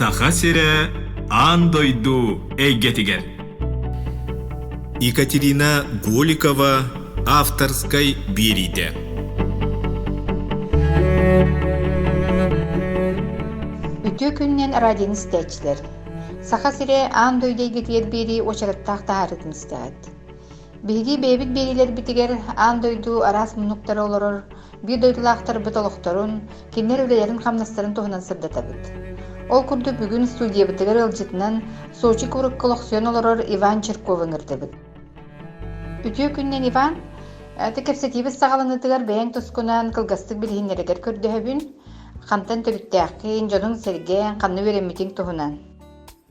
Саха сирэ аан дойду эйгэтигэр. Екатерина Голикова авторскай биэриитэ. Үтүө күнүнэн радионы истээччилэр! Саха сирэ аан дойду эйгэтигэр биэрии уочараттаах таһаарыытын истэҕит. Биһиги бэйэбит биэриилэрбитигэр аан дойду араас муннуктара олорор биир дойдулаахтарбыт олохторун, кинилэр үлэлэрин-хамнастарын туһунан сырдатабыт. Ол курдук бүгүн студиябытыгар ыалдьытынан Сочи куоракка олохсуйан олорор Иван Черковы ыҥырдыбыт. Үтүө күнүнэн, Иван! Ити кэпсэтиибит саҕаланыытыгар бэйэҥ тускунан кылгастык билиһиннэрэргэр көрдөһөбүн. Хантан төрүттээххин, дьонуҥ-сэргэҥ, ханна үөрэммитиҥ туһунан.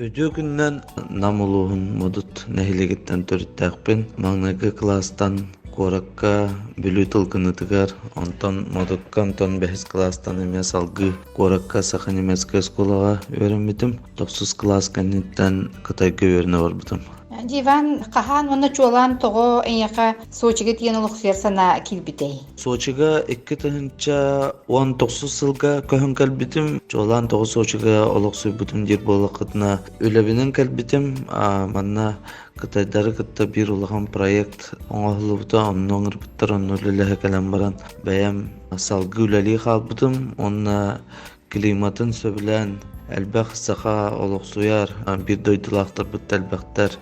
Үтүө күнүнэн Нам улууһун Модут нэһилиэгиттэн төрүттээхпин. Маҥнайгы кылаастан куоракка Бүлүү Тылгынытыгар, онтон Модукка, онтон бэһис кылаастан эмиэ салгыы куоракка саха-немецкэй оскуолаҕа үөрэммитим. Тохсус кылаас кэнниттэн Кытайга үөрэнэ барбытым. Иван, хаһан уонна чуолаан тоҕо эйиэхэ Сочига тиийэн олохсуйар санаа киирбитэй? Сочига 2019 сылга көһөн кэлбитим. Чуолаан тоҕо Сочига олохсуйбутум диир буоллаххытына, үлэбинэн кэлбитим. Манна кытайдары кытта биир улахан проект оҥоһуллубута, онно ыҥырбыттар, онно үлэлэһэ кэлэн баран бэйэм салгыы үлэлии хаалбытым уонна климатын сөбүлээн элбэх саха олохсуйар, биир дойдулаахтарбыт элбэхтэр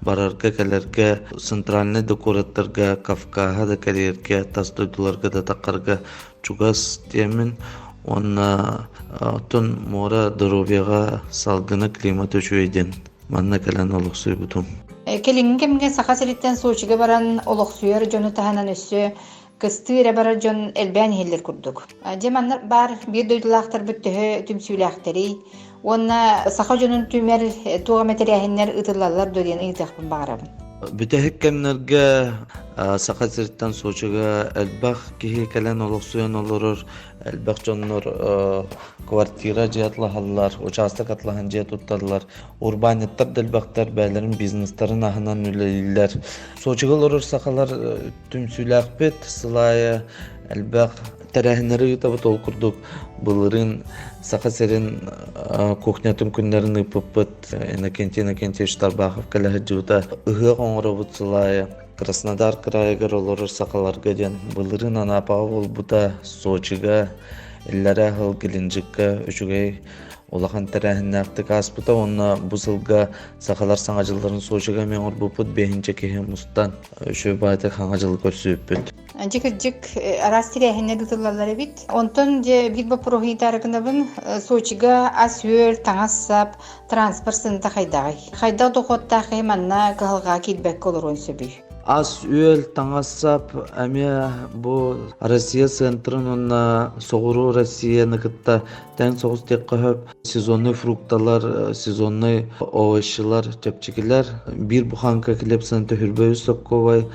барарга-кэлэргэ, центральнай да куораттарга, Кавказа да кэлэргэ, тас дойдуларга да таххарга чугас диэммин уонна оттон муора доруобуйаҕа салгына климата үчүгэй диэн манна кэлэн олохсуйбутум. Кэлиҥҥи кэмҥэ Саха сириттэн Сочига баран олохсуйар дьону таһынан өссө кыстыы эрэ барар дьон элбээн иһэллэр курдук. Дьэ манна баар биир дойдулаахтарбыт төһө түмсүүлээхтэрий уонна саха дьонун түмэр туох эмэ тэрээһиннэр ыытыллаллар дуо диэн ыйытыахпын баҕарабын. Бүтэһик кэмнэргэ Саха сириттэн Сочига элбэх киһи кэлэн олохсуйан олорор, элбэх дьоннор квартира дьиэ атлаһаллар, учаастак атлаһан дьиэ тутталлар. Урбаанньыттар да элбэхтэр, бэйэлэрин бизнестарын аһынан үлэлииллэр. Сочига олорор сахалар түмсүүлээхпит, сыл аайы элбэх тэрээһиннэри ыытабыт. Ол курдук былырыын Саха сирин кухнятын күннэрин ыыппыппыт. Иннокентий Иннокентьевич Тарбахов кэлэ сылдьыбыта. Ыһыах оҥоробут сыл аайы. Краснодар кыраайыгар олорор сахаларга диэн былырыын Анапаҕа буолбута, Сочига, иллэрээ сыл Геленджикка үчүгэй улахан тэрээһиннээхтик ааспыта уонна бу сылга сахалар саҥа дьылларын Сочига эмиэ оҥорбуппут биэһинчэ киһи мустан үчүгэй баайдык саҥа дьылы көрсүбүппүт. Дьэ кырдьык араас тэрээһиннэр ыытыллаллар эбит. Онтон дьэ биир боппуруоһу ыйытаары гынабын. Сочига ас-үөл, таҥас-сап, транспорт сыаната хайдаҕый? Хайдах дохуоттаах киһи манна кыһалҕаҕа киирбэккэ олоруон сөбүй? Ас-үөл, таҥас-сап эмиэ бу Россия центрын уонна соҕуруу Россияны кытта тэҥ соҕус диэххэ сөп. Сезонный фрукталар, сезонный овощилар чэпчэкилэр. Биир буханка хлеб сыаната хүрбэ үс сокковай,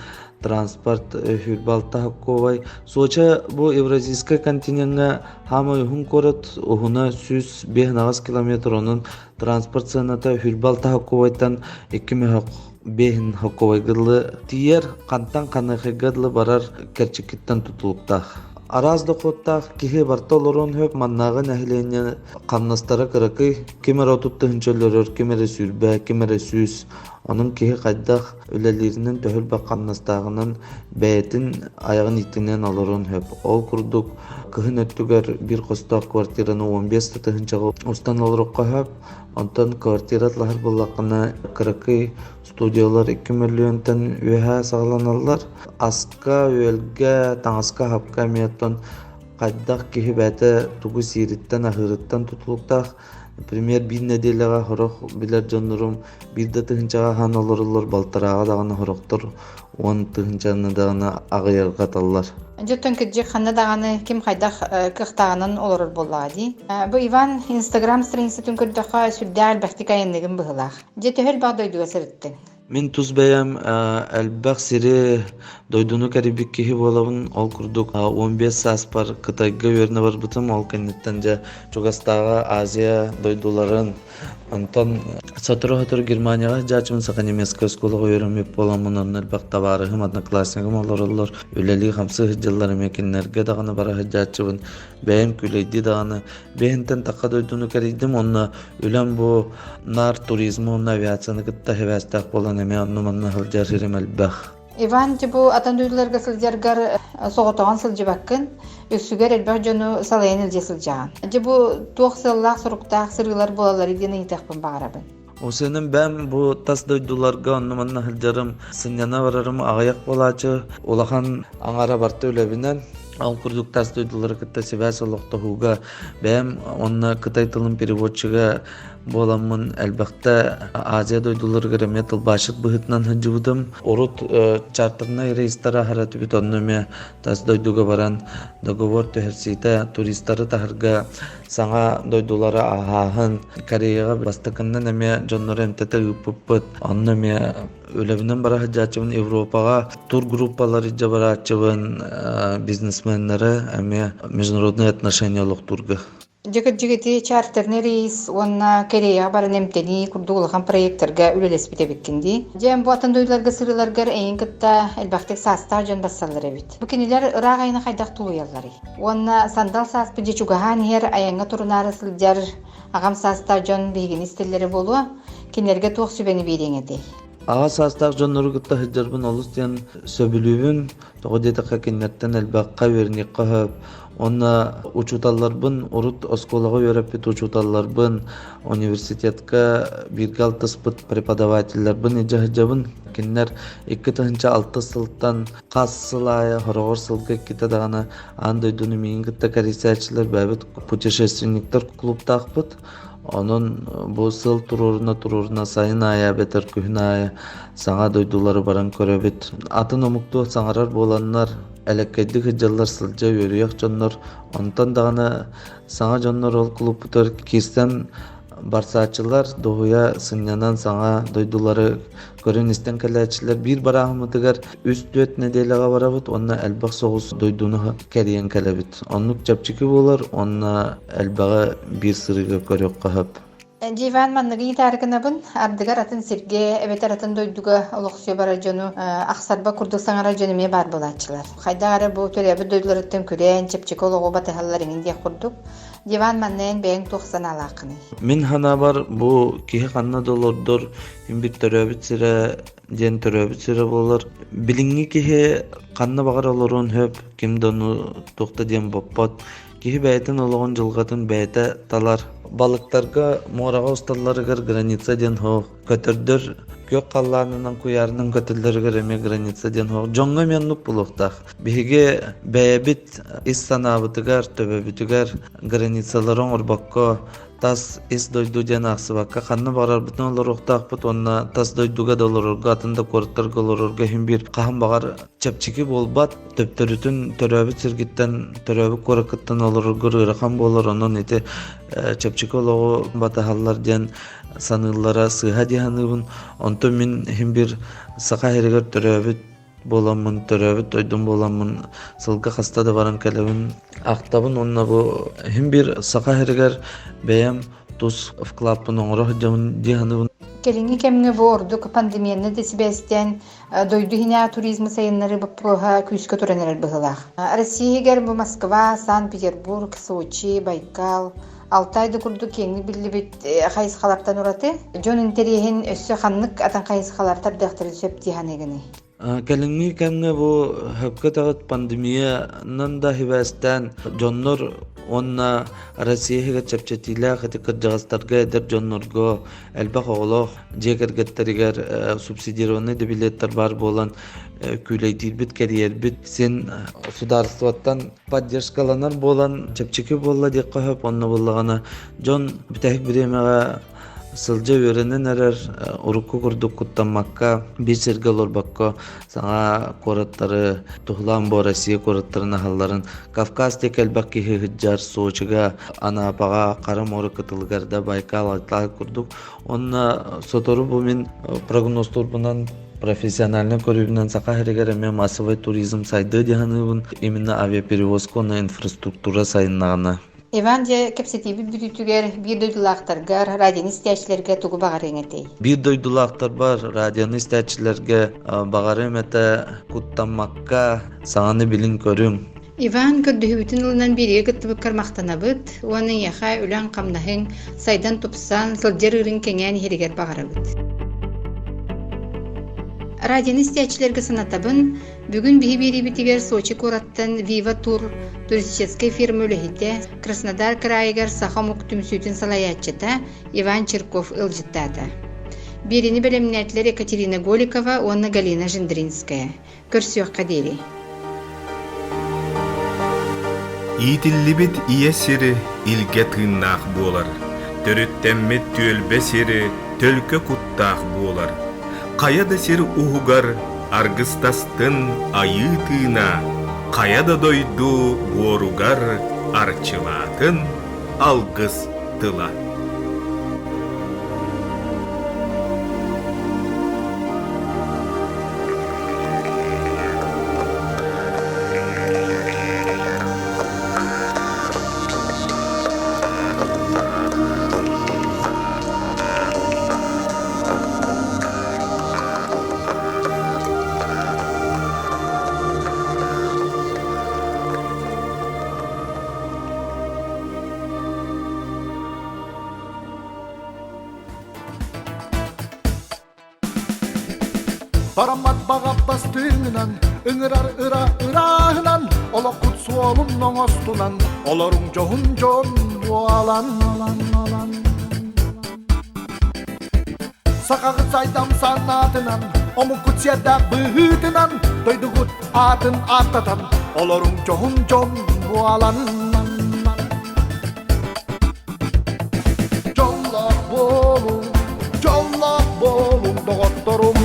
транспорт хүрбэ алта сокковай. Сочи бу Евразийскай континеҥҥа хаамай уһун куорат, уһуна 105 километр, онон транспорт сыаната хүрбэ алта сокковайтан икки мөһөх биэһин сокковайга дылы тиийэр, хантан ханыахайга дылы барар кэрчиккиттэн тутулуктаах. Араас дохуоттаах киһи барыта олоруон сөп, маннааҕы нэһилиэнньэ хамнастара кыракый, ким эрэ 30 тыһыынча өлөрөр, ким эрэ 20, ким эрэ 100. Онон киһи хайдах үлэлииринэн, төһө элбэх хамнастааҕынан бэйэтин айаҕын ииттинэн олоруон сөп. Ол курдук кыһын өттүгэр биир хостоох квартираны 15 тыһыынчаҕа устан олоруохха сөп. Онтон квартира атлаһар буоллаххына, кыракый студиялар 2 мөлүйүөнтэн үөһэ саҕаланаллар. Аска, үөлгэ, таҥаска-сапка эмиэ оттон хайдах киһи бэйэтэ тугу сиириттэн, аһыырыттан тутулуктаах. Например, биир нэдиэлэҕэ сорох билэр дьоннорум биир да тыһыынчаҕа аһаан олороллор, балтарааҕа даҕаны сорохтор 10 тыһыынчаны даҕаны аҕыйарҕаталлар. Дьоттон кырдьык ханна даҕаны ким хайдах кыахтааҕынан олорор буоллаҕа дии. Бу Иван Инстаграм страницатын көрдөххө сүрдээх элбэхтик айанныгын быһыылаах. Дьэ төһө элбэх дойдуга сырыттыҥ? Мин тус бэйэм элбэх сири, дойдуну кэрийбит киһи буолабын. Ол курдук 15 сааспар Кытайга үөрэнэ барбытым. Ол кэнниттэн дьэ чугастааҕы Азия дойдуларын Онтон сотору-сотору Германияҕа сылдьааччыбын саха-немецкэй оскуолаҕа үөрэммит буоламмын онно элбэх табаарыһым, одноклассникым олороллор. Үлэлии-хамсыы сылдьаллар эмиэ кинилэргэ даҕаны бара сылдьааччыбын. Бэйэм күлэйдии даҕаны бэйэнтэн тахха дойдуну кэрийдим уонна үлэм бу наар туризмы уонна авиацияны кытта сибээстээх буолан эмиэ онно-манна сылдьар сирим элбэх. Иван, бу атын дойдуларга сылдьаргар соҕотоҕун сылдьыбаккын, үксүгэр элбэх дьону салайан илдьэ сылдьаҕын. Дьэ бу туох сыаллаах-соруктаах сырыылар буолалларый диэн ыйытыахпын баҕарабын. Усеным бэм бу тас дойдуларга онно-манна сылдьарым, сынньана барарым аҕыйах буолааччы, улахан аҥара барта үлэбинэн. Ол курдук тас дойдулары кытта сибээс олохтоһууга бэйэм уонна кытай тылын переводчига буоламмын элбэхтэ Азия дойдуларыгар эмиэ тылбаасчыт быһыытынан сылдьыбытым. Урут чартернай рейстары аһара түбүт онно эмиэ тас дойдуга баран договор түһэрсиитэ туристары таһарга саҥа дойдулары ааһааһын Кореяҕа бастакыннан эмиэ дьоннору эмтэтэ ыыппыппыт. Онно эмиэ үлэбинэн бара сылдьааччыбын Европаҕа тургруппалар илдьэ барааччыбын бизнесменнары эмиэ международные отношения олохтуурга. Дьэ кырдьык ити чартерный рейс уонна Кореяҕа баран эмтэнии курдук улахан проектарга үлэлэспит эбиккин дии. Дьэ бу атын дойдуларга сырыыларгар эйигин кытта элбэхтик саастаах дьон барсаллар эбит. Бу кинилэр ыраах айаны хайдах тулуйалларый? Уонна сандал сааспыт дьэ чугаһаан иһэр айаҥҥа турунаары сылдьар аҕам саастаах дьон биһигини истэллэрэ буолуо. Кинилэргэ туох сүбэни биэриэҥ этэй? Аҕа саастаах дьоннору кытта сылдьарбын олус диэн сөбүлүүбүн. Тоҕо диэтэххэ кинилэртэн элбэххэ үөрэниэххэ сөп. Уонна учууталларбын, урут оскуолаҕа үөрэппит учууталларбын, университетка бииргэ алтыспыт преподавателлэрбин илдьэ сылдьабын. Кинилэр 2006 сылтан хас сыл аайы хороҕор сылга иккитэ даҕаны аан дойдуну миигин кытта кэрийсээччилэр бэйэбит путешественниктар клубтаахпыт. Онон бу сыл туруоруна-туруоруна сайын аайы эбэтэр күһүн аайы саҥа дойдулары баран көрөбүт. Атын омуктуу саҥарар буоланнар, элэккэйдик сылдьаллар сылдьа үөрүйэх дьоннор. Онтон даҕаны саҥа дьоннор ол клубпутугар киирсэн барсааччылар дуоһуйа сынньанан саҥа дойдулары көрөн-истэн кэлээччилэр биир барааһыммытыгар үс-түөрт нэдиэлэҕэ барабыт уонна элбэх соҕус дойдуну кэрийэн кэлэбит. Оннук чэпчэки буолар уонна элбэҕи биир сырыыга көрүөххэ сөп. Диван манныгы ыйытаары гынабын. Ардыгар атын сиргэ эбэтэр атын дойдуга олохсуйа барар дьону ахсарба курдук саҥарар дьон эмиэ баар буолааччылар. Хайдах эрэ бу төрөөбүт дойдуларыттан күрээн, чэпчэки олоҕу батыһаллар иҥин диэх курдук. Диван манна эн бэйэҥ туох санаалааххыный? Мин санаабар бу киһи ханна да олордор бир төрөөбүт сирэ диэн төрөөбүт сирэ буолар. Билиҥҥи киһи ханна баҕар олоруон сөп, ким да ону туох да диэн боппот. Киһи бэйэтин олоҕун дьылҕатын бэйэтэ талар. Балыктарга муораҕа усталларыгар граница диэн суох. Көтөрдөр күөх халлаанынан куйаарынан көтөллөрүгэр эмиэ граница диэн суох. Дьоҥҥо эмиэ оннук буолуохтаах. Биһиги бэйэбит ис санаабытыгар, төбөбүтүгэр границалары оҥорбокко тас ис дойду диэн аахсыбакка ханна баҕарарбытын олоруохтаахпыт уонна тас дойдуга да олорорго атын да куораттарга олорорго иһин биир хаһан баҕар чэпчэки буолбат төптөрүтүн төрөөбүт сиргиттэн төрөөбүт куораккыттан олороргор ыарахан буолар онон ити чэпчэки олоҕу батыһаллар диэн саныыллара сыыһа дии саныыбын онтон мин иһин биир саха сиригэр төрөөбүт буоламмын, төрөөбүт дойдум буоламмын сылга хаста да баран кэлэбин, ахтабын уонна бу иһин биир Саха сиригэр бэйэм тус вкладпын оҥоро сылдьабын дии саныыбын. Кэлиҥҥи кэмҥэ бу ордук пандемияны да сибээстээн дойду иһинээҕи туризмы сайыннарыы боппуруоһа күүскэ туран эрэр быһыылаах. Россия иһигэр бу Москва, Санкт-Петербург, Сочи, Байкал, Алтай да курдук киэҥник биллибит хайысхалартан ураты дьон интэриэһин өссө ханнык атын хайысхалар тардыахтарын сөп дии саныыгыный? Кэлиҥҥи кэмҥэ бу сөпкө этэҕит пандемиянан да сибээстээн дьоннор уонна Россия иһигэр чэпчэтиилээх ити кырдьаҕастарга эдэр дьоннорго элбэх оҕолоох дьиэ кэргэттэригэр субсидированный да билеттэр баар буолан күүлэйдиирбит, кэрийэрбит син судаарыстыбаттан поддержкаланар буолан чэпчэки буолла диэххэ сөп онно буоллаҕына дьон бүтэһик бириэмэҕэ сылдьа үөрэнэн эрэр урукку курдук куттаммакка биир сиргэ олорбокко саҥа куораттары туһулаан бу Россия куораттарын аһалларын Кавказ диэки элбэх киһи сылдьар Сочига Анапаҕа Хара муора кытылыгар да Байкал Алтай курдук уонна сотору бу мин прогнозтуурбунан профессиональнай көрүүбүнэн Саха сиригэр эмиэ массовай туризм сайдыа дии саныыбын. Именно авиаперевозка уонна инфраструктура сайыннаҕына. Иван, дьэ, кэпсэтиибит бүтүүтүгэр биир дойдулаахтаргар, радионы истээччилэргэ тугу баҕарыаҥ этэй? Биир дойдулаахтарбар, радионы истээччилэргэ баҕарыам этэ куттаммакка саҥаны билиҥ-көрүҥ. Иван, көрдөһүүбүтүн ылынан биэриигэ кыттыбыккар махтанабыт уонна эйиэхэ үлэҥ-хамнаһыҥ сайдан-тупсан, сылдьар ыырыҥ кэҥээн иһэригэр баҕарабыт. Радионы истээччилэргэ санатабын, Бүгүн биһи биэриибитигэр Сочи куораттан Viva Tour туристическай фирма үлэһитэ, Краснодар кыраайыгар саха омук түмсүүтүн салайааччыта Иван Чирков ыалдьыттаата. Биэриини бэлэмнээтилэр Екатерина Голикова уонна Галина Жендринская. Көрсүөххэ диэри. Иитиллибит ийэ сири илгэ тыыннаах буолар, төрүттэммит түөлбэ сири төлкө куттаах буолар. Хайа да сир уһугар аргыстастын айыы тыына, хайа да дойду буоругар арчылаатын алгыс тыла. Бараммат баҕа бастыҥынан, ыҥырар ыра ырааһынан, олоххут суолун оҥостунан, олоруҥ дьоһун дьон буолан. Сахаҕыт сайдам санаатынан, омуккут сиэрдээх быһыытынан, дойдугут аатын ааттатан, олоруҥ дьоһун дьон буолан. Дьоллоох буолуҥ, дьоллоох буолуҥ, доҕотторум.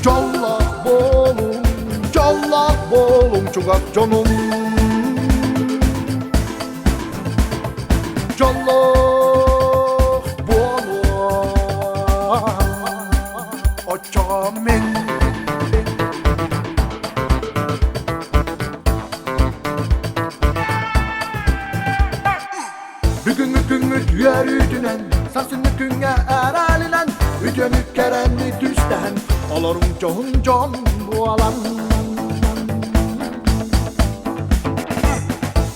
Дьоллоох буолуҥ, дьоллоох буолуҥ, чугас дьонум. Дьоллоох буолуом, оччоҕо мин. Бүгүҥҥү күҥҥүт үөрүүтүнэн, сарсыҥҥы күҥҥэ эрэлинэн, үтүөнү кэрэни түстэһэн, олоруҥ дьоһун дьон буолан.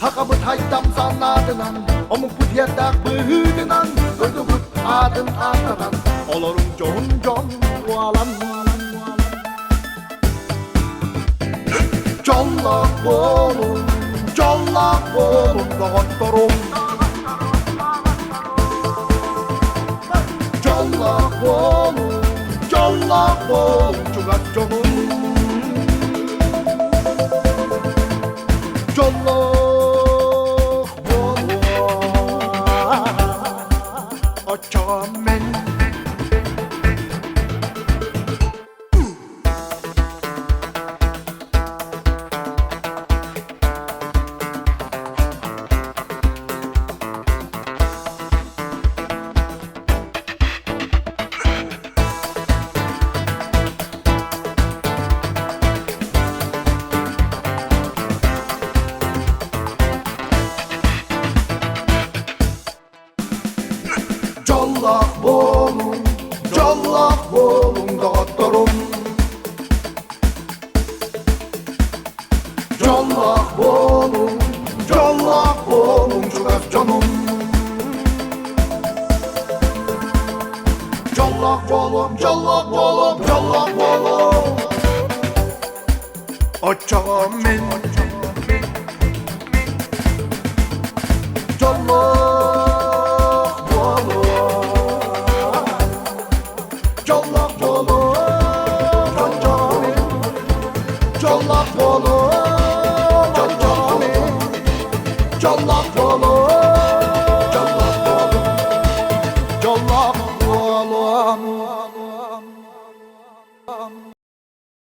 Хахабыт хайдам санаатынан, омукпут иэрдээх быһыытынан, дойдубут аатын ааттатан, олоруҥ дьоһун дьон буолан. Дьоллоох буолуҥ, дьоллоох буолуҥ, доҕотторум. Дьоллоох буолуҥ, дьоллоох буолуҥ, чугас дьонум. Дьоллоох буолуо, оччоҕо мин. Дьоллоох буолуҥ, дьоллоох буолуҥ, доҕотторум. Дьоллоох буолуҥ, дьоллоох буолуҥ, чугас дьонум. Дьоллоох буолуом, дьоллоох буолуом, дьоллоох буолуом. Оччоҕо мин дьоллоох буолуом, дьоллоох буолуом, дьоллоох буолуом.